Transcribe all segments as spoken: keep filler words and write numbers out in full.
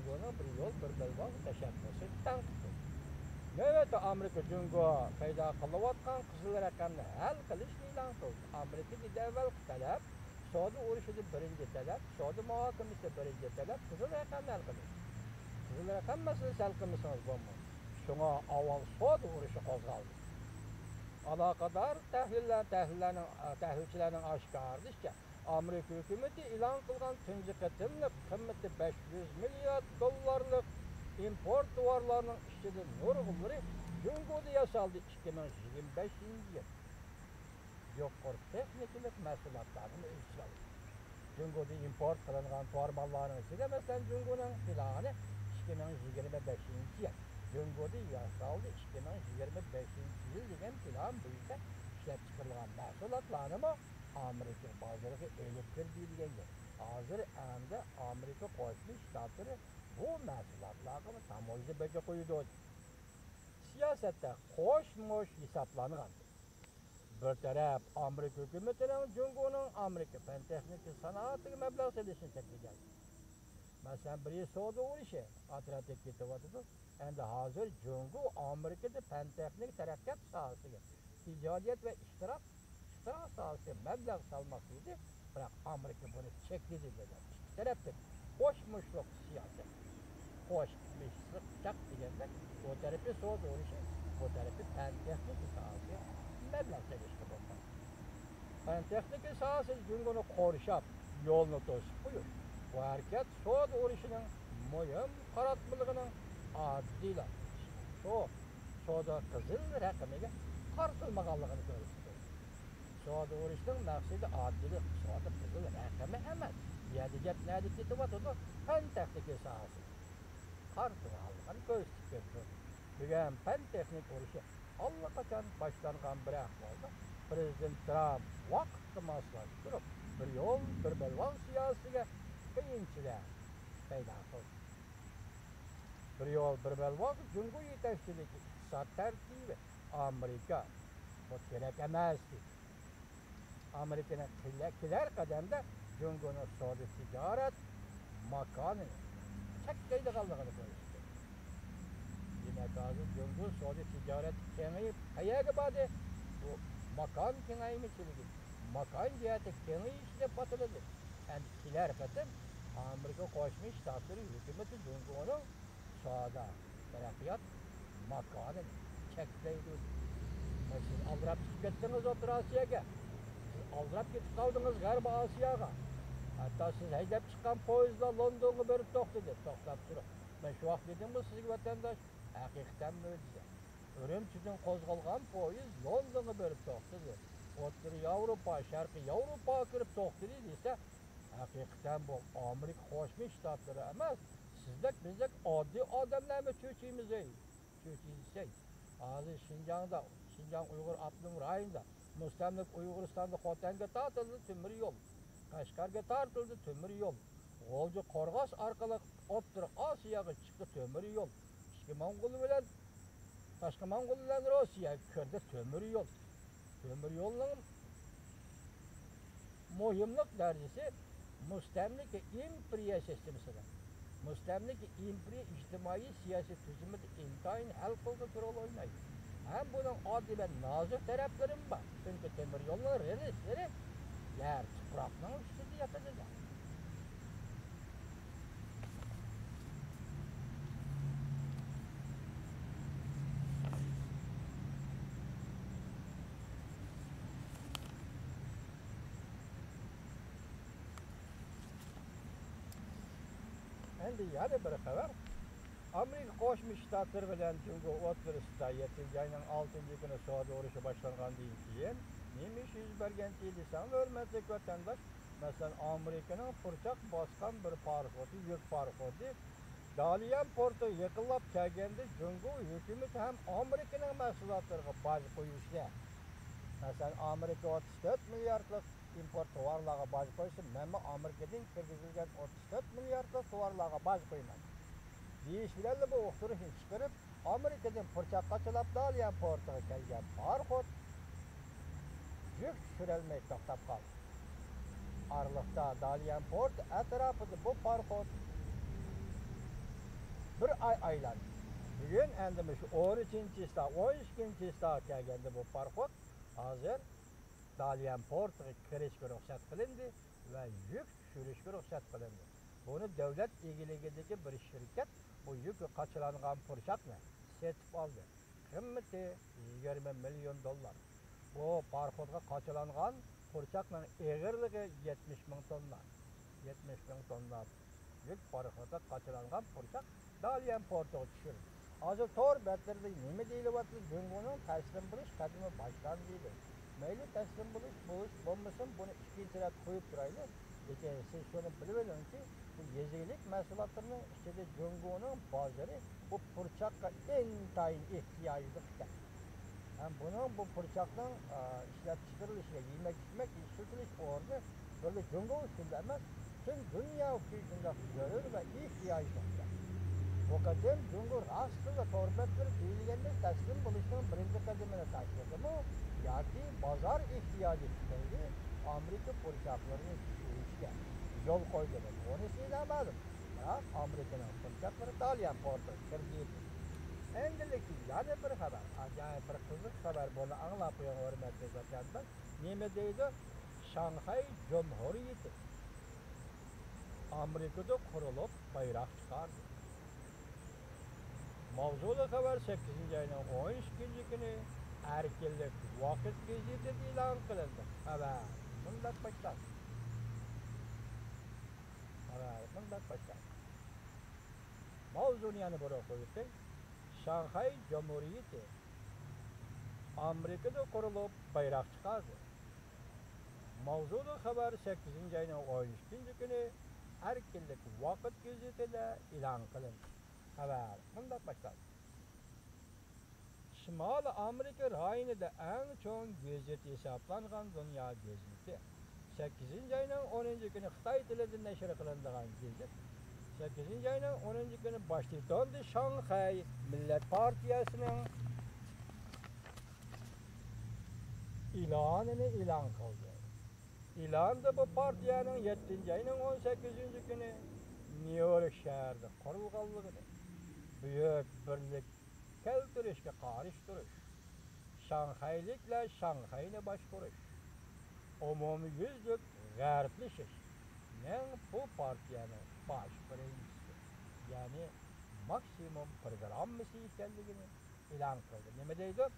بۇنىڭ بىر يول، بىر بەلباغ تەشەببۇسى تەنقىد قىلدى. نۆۋەتتە ئامېرىكا جۇڭگو پەيدا قىلىۋاتقان قىزىل رەقەمنى ھەل قىلىشنى ئېلان قىلدى. ئامېرىكىدىكى ئەۋۋەلقى تەلەپ، سودا ئۇرۇشىدا بىرىنچى تەلەپ، سودا مۇھاكىمىسىدە بىرىنچى تەلەپ قىزىل رەقەمنى ھەل قىلىش. قىزىل رەقەم مەسىلىسى ھەل قىلمىسىڭىز بولمايدۇ. شۇڭا ئاۋۋال سودا ئۇرۇشى قوزغالدى. ئالاقىدار تەھلىللەر، تەھلىللەرنىڭ، تەھلىلچىلەرنىڭ ئاشكارىلىشىچە، ئامېرىكا ھۆكۈمىتى ئېلان قىلغان تۇنجى قېتىملىق قىممىتى بەش يۈز مىليارد دوللارلىق ئىمپورت تاۋارلارنىڭ ئىچىدە نۇرغۇنلىرى جۇڭگودا ياسالدى. ئىككى مىڭ يىگىرمە بەشىنچى يىل يۇقىرى تېخنىكىلىق مەھسۇلاتلارنىمۇ ئۆز ئىچىگە ئالىدۇ. جۇڭگودىن ئىمپورت قىلىنغان تاۋار ماللارنىڭ ئىچىدە، مەسىلەن، جۇڭگونىڭ پىلانى ئىككى مىڭ يىگىرمە بەشىنچى يىل، جۇڭگودا ياسالدى، ئىككى مىڭ يىگىرمە بەشىنچى يىل دېگەن پىلان بويىچە ئىشلەپچىقىرىلغان مەھسۇلاتلارنىمۇ ئامېرىكا بازىرىغا ئېلىپ كىردى دېگەن گەپ. ھازىر ئەمدى ئامېرىكا قوشما شتاتلىرى بۇ مەھسۇلاتلارغا تاموژنا بېجى قويىدۇ. سىياسەتتە قوش-مۇش ھېسابلانغان. بىر تەرەپ ئامېرىكا ھۆكۈمىتىنىڭ جۇڭگونىڭ ئامېرىكا پەن-تېخنىكا سانائىتىگە مەبلەغ سېلىشىنى چەكلىگەن. مەسىلەن، بىرى سودا ئۇرۇشى ئاز-تۆۋەن كېتىۋاتىدۇ. ئەمدى ھازىر جۇڭگو ئامېرىكىدا پەن-تېخنىكا تەرەققىيات ساھەسىگە، تىجارىيەت ۋە ئىختىرا، ئىختىرا ساھەسىگە مەبلەغ سالماقچى ئىدى، بىراق ئامېرىكا بۇنى چەكلىدى دېگەن ئىككى تەرەپلىك قوشمۇشلۇق سىياسەت. قوشمۇشلۇق دېگەندەك، بۇ تەرىپى سودا ئۇرۇشى، بۇ تەرىپى پەن-تېخنىكا ساھەسىگە مەبلەغ سېلىشقا بولمايدۇ. پەن-تېخنىكا ساھەسى جۇڭگونى قورشاپ، يولنى توسۇپ قويۇش، بۇ ھەرىكەت سودا ئۇرۇشىنىڭ مۇھىم قاراتمىلىقىنىڭ ئاددىيلا شۇ سودا قىزىل رەقىمىگە قارىتىلمىغانلىقىنى كۆرسىتىدۇ. سودا ئۇرۇشىنىڭ مەقسىتى ئاددىيلا سودا قىزىل رەقىمى ئەمەس. بۇ يەردە گەپ نەدە كېتىۋاتىدۇ؟ پەن-تېخنىكا ساھەسى قارىتىلغانلىقىنى كۆرسىتىپ بېرىدۇ. بۈگۈن پەن-تېخنىكا ئۇرۇشى ئاللىقاچان باشلانغان بىر ئەھۋالدا، پىرېزىدېنت ترامپ ۋاقىتقا ماسلاشتۇرۇپ، بىر يول، بىر بەلباغ سىياسىتىگە قىيىنچىلىق پەيدا قىلدى. بىر يول، بىر بەلباغ جۇڭگو يېتەكچىلىكى ئىقتىساد تەرتىپى ئامېرىكا بۇ كېرەك ئەمەس دېدى. ئامېرىكىنىڭ كېلە-، كېلەر قەدەمدە جۇڭگونىڭ سودا تىجارەت ماكانىنى چەكلەيدىغانلىقىنى كۆرسىتىدۇ. دېمەك، ھازىر جۇڭگو سودا تىجارەت كېڭىيىپ قەيەرگە باردى؟ بۇ ماكان كېڭەيمىچىلىكى، ماكان جەھەتتە كېڭىيىش دەپ ئاتىلىدۇ. ئەمدى كېلەر قېتىم ئامېرىكا قوشما شتاتلىرى ھۆكۈمىتى جۇڭگونىڭ سودا، تەرەققىيات ماكانىنى چەكلەيدۇ. سىز ئالدىراپ چىقىپ كەتتىڭىز ئوتتۇرا ئاسىياگە. سىز ئالدىراپ كېتىپ قالدىڭىز غەربىي ئاسىياغا. ھەتتا سىز ھەيدەپ چىققان پويىزلار لوندونغا بېرىپ توختىدى. توختاپ تۇرۇڭ. مەن شۇ ۋاقىت دېدىمغۇ سىزگە، ۋەتەنداش، ھەقىقەتەن مۆجىزە. ئۈرۈمچىدىن قوزغالغان پويىز لوندونغا بېرىپ توختىدى. ئوتتۇرا ياۋروپا، شەرقىي ياۋروپاغا كىرىپ توختىدى دېسە، ھەقىقەتەن بۇ ئامېرىكا قوشما شتاتلىرى ئەمەس، سىزدەك بىزدەك ئاددىي ئادەملەرمۇ چۆچۈيمىز ھەي. چۆچۈيسەي، ھازىر شىنجاڭدا، شىنجاڭ ئۇيغۇر ئاپتونوم رايونىدا، مۇستەملىكە ئۇيغۇرىستاندا خوتەنگە تارتىلدى تۆمۈر يول، قەشقەرگە تارتىلدى تۆمۈر يول، غۇلجا قورغاس ئارقىلىق ئوتتۇرا ئاسىياغا چىقتى تۆمۈر يول، ئىچكى موڭغۇل بىلەن تاشقى موڭغۇل بىلەن روسىيەگە كىردى تۆمۈر يول. تۆمۈر يولنىڭ مۇھىملىق دەرىجىسى مۇستەملىكە ئىمپېرىيە سىستېمىسىدا، مۇستەملىكە ئىمپېرىيە ئىجتىمائىي سىياسىي تۈزۈمىدە ئىنتايىن ھەل قىلغۇچ رول ئوينايدۇ. ھەم بۇنىڭ ئاددىي ۋە نازۇك تەرەپلىرىمۇ بار. چۈنكى تۆمۈر يولنىڭ رېلىسلىرى يەر تۇپراقنىڭ ئۈستىدە ياتىدۇ. ئەمدى يەنە بىر خەۋەر. ئامېرىكا قوشما شتاتلىرى بىلەن جۇڭگو ئوتتۇرىسىدا يەتتىنچى ئاينىڭ ئالتىنچى كۈنى سودا ئۇرۇشى باشلانغاندىن كېيىن نېمە ئىش يۈز بەرگەنتى دېسەڭلار، ھۆرمەتلىك ۋەتەنداش، مەسىلەن، ئامېرىكىنىڭ پۇرچاق باسقان بىر پاراخوتى، يۈك پاراخوتى داليەن پورتىغا يېقىنلاپ كەلگەندە، جۇڭگو ھۆكۈمىتى ھەم ئامېرىكىنىڭ مەھسۇلاتلىرىغا باج قويۇشنى، مەسىلەن، ئامېرىكا ئوتتۇز تۆت مىلياردلىق ئىمپورت تاۋارلارغا باج قويسا، مەنمۇ ئامېرىكىدىن كىرگۈزۈلگەن ئوتتۇز تۆت مىلياردلىق تاۋارلارغا باج قويىمەن، دېيىش بىلەنلا بۇ ئۇقتۇرۇشنى چىقىرىپ، ئامېرىكىدىن پۇرچاق قاچىلاپ داليەن پورتىغا كەلگەن پاراخوت يۈك چۈشۈرەلمەي توختاپ قالدى. ئارىلىقتا داليەن پورتى ئەتراپىدا بۇ پاراخوت ئايلاندى. بۈگۈن ئەمدى مۇشۇ ئون ئۈچىنچى چىسلا، ئون ئىككىنچى چىسلاغا كەلگەندە بۇ پاراخوت ھازىر داليەن پورتىغا كىرىشكە رۇخسەت قىلىندى ۋە يۈك چۈشۈرۈشكە رۇخسەت قىلىندى. بۇنى دۆلەت ئىگىلىكىدىكى بىر شىركەت بۇ يۈك قاچىلانغان پۇرچاقنى سېتىپ ئالدى. قىممىتى يىگىرمە مىليون دوللار. بۇ پاراخوتقا قاچىلانغان پۇرچاقنىڭ ئېغىرلىقى يەتمىش مىڭ توننا. يەتمىش مىڭ توننا يۈك پاراخوتقا قاچىلانغان پۇرچاق داليەن پورتىغا چۈشۈرۈلدى. ھازىر تور بەتلىرىدە نېمە دېيىلىۋاتىدۇ؟ جۇڭگونىڭ تەسلىم بولۇش قەدىمى باشلاندى دەيدۇ. مەيلى، تەسلىم بولۇش، بولۇش بولمىسۇن، بۇنى ئىككىنچى رەت قويۇپ تۇرايلى. لېكىن سىز شۇنى بىلىۋېلىڭكى، بۇ يېزا ئىگىلىك مەھسۇلاتلىرىنىڭ ئىچىدە جۇڭگونىڭ بازىرى بۇ پۇرچاققا ئىنتايىن ئېھتىياجلىق ئىكەن. ھەم بۇنىڭ، بۇ پۇرچاقنىڭ، ئە، ئىشلەپچىقىرىلىشىگە، يېمەك-ئىچمەك ئىشلىتىلىش ئورنى بىرلا جۇڭگو ئۈچۈنلا ئەمەس، پۈتۈن دۇنيا ئۈچۈن شۇنداق زۆرۈر ۋە ئېھتىياجلىق ئىكەن. بۇ قېتىم جۇڭگو راستتىنلا تور بەتلىرى دېيىلگەندەك تەسلىم بولۇشنىڭ بىرىنچى قەدىمىنى تاشلىدىمۇ ياكى بازار ئېھتىياجى تۈپەيلى ئامېرىكا پۇرچاقلىرىنى چۈشۈرۈشكە يول قويدىمۇ، بۇنىسى نامەلۇم. بىراق ئامېرىكىنىڭ پۇرچاقلىرى داليەن پورتىغا كىردى. ئەمدىلىكتە يەنە بىر خەۋەر، ئاجايىپ بىر قىزىق خەۋەر، بۇنى ئاڭلاپ قويۇڭ، ھۆرمەتلىك ۋەتەنداش. نېمە دەيدۇ؟ شاڭخەي جۇمھۇرىيىتى ئامېرىكىدا قۇرۇلۇپ بايراق چىقاردى. ماۋزۇلۇق خەۋەر سەككىزىنچى ئاينىڭ ئون ئىككىنچى كۈنى ئەركىنلىك ۋاقىت گېزىتىدە ئېلان قىلىندى. خەۋەر مۇنداق باشلاندى. خەۋەر مۇنداق باشلاندى. ماۋزۇنى يەنە بىر ئوقۇپ ئۆتەي. شاڭخەي جۇمھۇرىيىتى ئامېرىكىدا قۇرۇلۇپ بايراق چىقاردى. ماۋزۇلۇق خەۋەر سەككىزىنچى ئاينىڭ ئون ئىككىنچى كۈنى ئەركىنلىك ۋاقىت گېزىتىدە ئېلان قىلىندى. خەۋەر مۇنداق باشلاندى. شىمالىي ئامېرىكا رايونىدا ئەڭ چوڭ گېزىت ھېسابلانغان دۇنيا گېزىتى سەككىزىنچى ئاينىڭ ئونىنچى كۈنى خىتاي تىلىدا نەشر قىلىنىدىغان گېزىت سەككىزىنچى ئاينىڭ ئونىنچى كۈنى ۋاشىنگتوندا شاڭخەي مىللەت پارتىيەسىنىڭ ئېلانىنى ئېلان قىلدى. ئېلاندا بۇ پارتىيەنىڭ يەتتىنچى ئاينىڭ ئون سەككىزىنچى كۈنى نيۇ يورك شەھىرىدە قۇرۇلغانلىقىنى، بۈيۈك بىرلىك كەلتۈرۈشكە قارشى تۇرۇش، شاڭخەيلىكلەر شاڭخەينى باشقۇرۇش، ئومۇميۈزلۈك غەربلىشىشنىڭ بۇ پارتىيەنىڭ باش بىرىنچىسى، يەنى ماكسىمۇم پروگراممىسى ئىكەنلىكىنى ئېلان قىلدى. نېمە دەيدۇ؟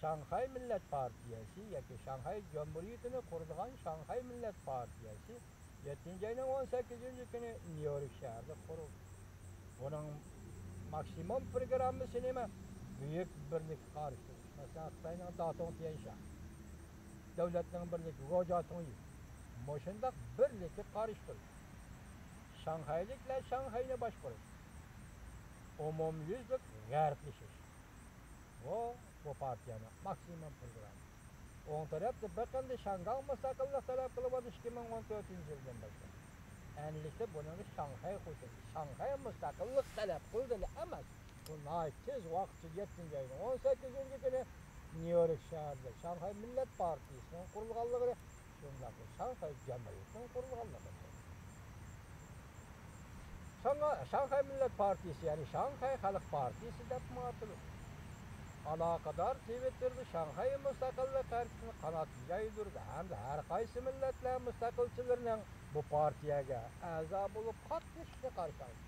شاڭخەي مىللەت پارتىيەسى ياكى شاڭخەي جۇمھۇرىيىتىنى قۇرىدىغان شاڭخەي مىللەت پارتىيەسى يەتتىنچى ئاينىڭ ئون سەككىزىنچى كۈنى نيۇ يورك شەھىرىدە قۇرۇلدى. بۇنىڭ ماكسىموم پروگراممىسى نېمە؟ بۈيۈك بىرلىككە قارشى تۇرۇش. مەسىلەن، خىتاينىڭ داتۇڭ تيەنشان، دۆلەتنىڭ بىرلىكى گوجياتۇڭيى مۇشۇنداق بىرلىككە قارشى تۇرۇش. شاڭخەيلىكلەر شاڭخەينى باشقۇرۇش. ئومۇميۈزلۈك غەربلىشىش. بۇ، بۇ پارتىيەنىڭ ماكسىموم پروگراممىسى. ئوڭ تەرەپتە بېقىندى شاڭگاڭ مۇستەقىللىق تەلەپ قىلىۋاتىدۇ ئىككى مىڭ ئون تۆتىنچى يىلدىن باشلاپ. ئەنىلىكتە بۇنىڭغا شاڭخەي قوشۇلدى. شاڭخەي مۇستەقىللىق تەلەپ قىلدىلا ئەمەس، بۇ ناھايىتى تېز ۋاقىت ئىچىدە يەتتىنچى ئاينىڭ ئون سەككىزىنچى كۈنى نيۇ يورك شەھىرىدە شاڭخەي مىللەت پارتىيىسىنىڭ قۇرۇلغانلىقىنى، شۇنداقلا شاڭخەي جەمئىيىتىنىڭ قۇرۇلغانلىقىنى. شاڭ-، شاڭخەي مىللەت پارتىيىسى، يەنى شاڭخەي خەلق پارتىيىسى دەپمۇ ئاتىلىدۇ. ئالاقىدار تىۋىتتېردا شاڭخەي مۇستەقىللىق ھەرىكىتىنى قانات يايدۇردى ھەمدە ھەر قايسى مىللەتلەر مۇستەقىلچىلىرىنىڭ بۇ پارتىيەگە ئەزا بولۇپ قاتنىشىشىنى قارشى ئالدى.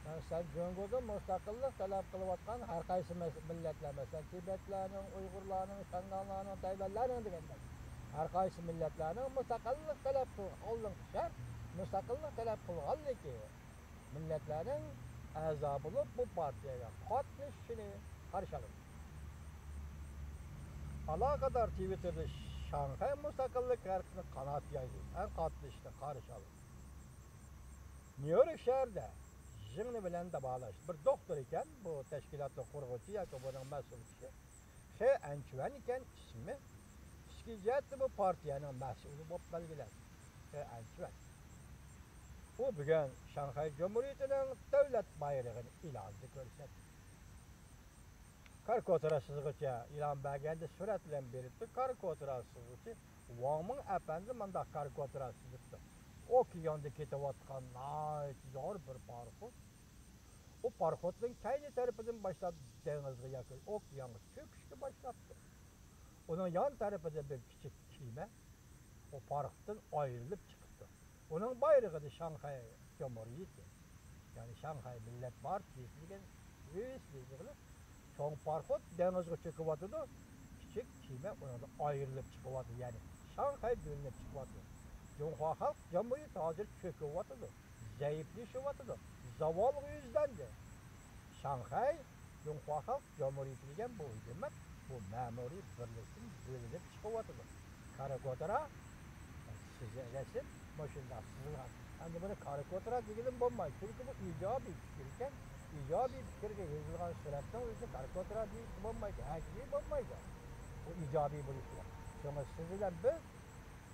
مەسىلەن، جۇڭگودا مۇستەقىللىق تەلەپ قىلىۋاتقان ھەر قايسى مەس-، مىللەتلەر، مەسىلەن، تىبەتلەرنىڭ، ئۇيغۇرلارنىڭ، شياڭگاڭلارنىڭ، تەيۋەنلەرنىڭ دېگەندەك، ھەر قايسى مىللەتلەرنىڭ مۇستەقىللىق تەلەپ قىلغان، ئالدىنقى شەرت، مۇستەقىللىق تەلەپ قىلغانلىكى، مىللەتلەرنىڭ ئەزا بولۇپ بۇ پارتىيەگە قاتنىشىشىنى قارشى ئالىدۇ. ئالاقىدار تىۋىتتېردا شاڭخەي مۇستەقىللىق ھەرىكىتىنى قانات يايدى ھەم قاتنىشىشىنى قارشى ئالىدۇ. نيۇ يورك شەھىرىدە يىڭنە بىلەن داۋالاش. بىر دوختۇر ئىكەن، بۇ تەشكىلاتنى قۇرغۇچى ياكى بۇنىڭ مەسئۇل كىشى. خې ئەنچۈەن ئىكەن ئىسمى. ئىچكى جەھەتتە بۇ پارتىيەنىڭ مەسئۇلى بولۇپ بەلگىلەندى. خې ئەنچۈەن. ئۇ بۈگۈن شاڭخەي جۇمھۇرىيىتىنىڭ دۆلەت بايرىقىنى ئېلاندا كۆرسەتتى. كارىكاتۇرا سىزغۇچى، ئېلان بەرگەندە سۈرەت بىلەن بېرىپتۇ، كارىكاتۇرا سىزغۇچى ۋاڭ مىڭ ئەپەندى مۇنداق كارىكاتۇرا سىزىپتۇ. ئوكياندا كېتىۋاتقان ناھايىتى زور بىر پاراخوت. ئۇ پاراخوتنىڭ كەينى تەرىپىدىن باشلاپ دېڭىزغا ياكى ئوكيانغا چۆكۈشكە باشلاپتۇ. ئۇنىڭ يان تەرىپىدە بىر كىچىك كېمە ئۇ پاراخوتتىن ئايرىلىپ چىقىپتۇ. ئۇنىڭ بايرىقىدا شاڭخەي جۇمھۇرىيىتى، يەنى شاڭخەي مىللەت پارتىيىسى دېگەن ئۆز يېزىقلىق چوڭ پاراخوت دېڭىزغا چۆكۈۋاتىدۇ. كىچىك كېمە ئۇنىڭدىن ئايرىلىپ چىقىۋاتىدۇ، يەنى شاڭخەي بۆلۈنۈپ چىقىۋاتىدۇ. جۇڭخۇا خەلق جۇمھۇرىيىتى ھازىر چۆكۈۋاتىدۇ، زەئىپلىشىۋاتىدۇ، زاۋالغا يۈزلەندى. شاڭخەي جۇڭخۇا خەلق جۇمھۇرىيىتى دېگەن بۇ ھۆكۈمەت، بۇ مەمۇرىي بىرلىكتىن بۆلۈنۈپ چىقىۋاتىدۇ. كارىكاتۇرا، سىزى رەسىم مۇشۇنداق سىزىلغان. ئەمدى بۇنى كارىكاتۇرا دېگىلىمۇ بولمايدۇ، چۈنكى بۇ ئىجابىي پىكىر ئىكەن. ئىجابىي پىكىرگە يېزىلغان سۈرەتنىڭ ئۆزىنى كارىكاتۇرا دېيىشكە بولمايدۇ، ھەرگىز بولمايدۇ. بۇ ئىجابىي بولۇشى كېرەك. شۇڭا سىز بىلەن بىز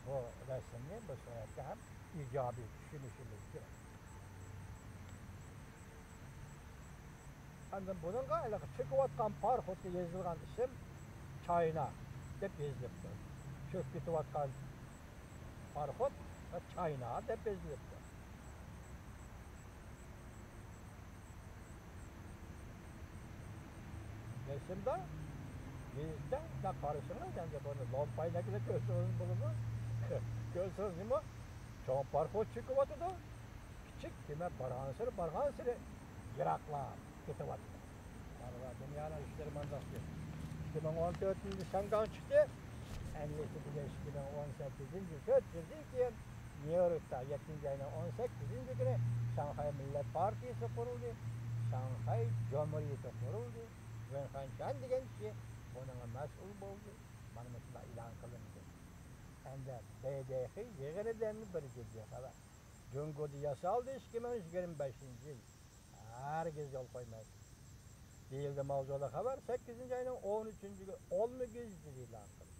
بۇ رەسىمنى، بۇ سۈرەتكە ھەم ئىجابىي چۈشىنىشىمىز كېرەك. ئاندىن بۇنىڭغا ھېلىقى چۆكۈۋاتقان پاراخوتقا يېزىلغان ئىسىم چاينا دەپ يېزىلىپتۇ. چۆكۈپ كېتىۋاتقان پاراخوت چاينا دەپ يېزىلىپتۇ. رەسىمدە، گېزىتتە، مۇنداق قارىسىڭىز، ئەمدى بۇنى لومپاينەكلەر كۆرسىڭىز بولىدۇ. كۆرسىڭىز نېمە؟ چوڭ پاراخوت چۆكۈۋاتىدۇ. كىچىك كېمە بارغانسېرى، بارغانسېرى يىراقلاپ كېتىۋاتىدۇ. مانا دۇنيانىڭ ئىشلىرى مانداق. ئىككى مىڭ ئون تۆتىنچى يىلى شياڭگاڭ چىقتى. ئەمدى بۈگۈن ئىككى مىڭ ئون سەككىزىنچى يىل، تۆت يىلدىن كېيىن نيۇ يوركتا يەتتىنچى ئاينىڭ ئون سەككىزىنچى كۈنى شاڭخەي مىللەت پارتىيىسى قۇرۇلدى. شاڭخەي جۇمھۇرىيىتى قۇرۇلدى. ۋېن خەنچۈەن دېگەن كىشى بۇنىڭغا مەسئۇل بولدى. مانا مۇشۇنداق ئېلان قىلىندى. ئەمدى ب د خ يىغىنىدىن بىر جىددىي خەۋەر. جۇڭگودا ياسالدى ئىككى مىڭ يىگىرمە بەشىنچى يىل. ھەرگىز يول قويمايمىز، دېيىلدى ماۋزۇلۇق خەۋەر سەككىزىنچى ئاينىڭ ئون ئۈچىنچى كۈنى ئون گېزىتىدە ئېلان قىلىندى.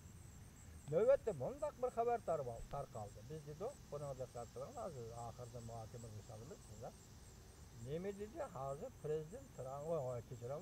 نۆۋەتتە مۇنداق بىر خەۋەر تارقال-، تارقالدى. بىز دېدۇق، بۇنىڭغا دىققەت قىلىڭلار، ھازىر ئاخىرىدا مۇھاكىمە قىلىشالىمىز سىزلەر. نېمە دېدى؟ ھازىر پىرېزىدېنت ترامپ، ۋاي، ۋاي، كەچۈرۈڭلار،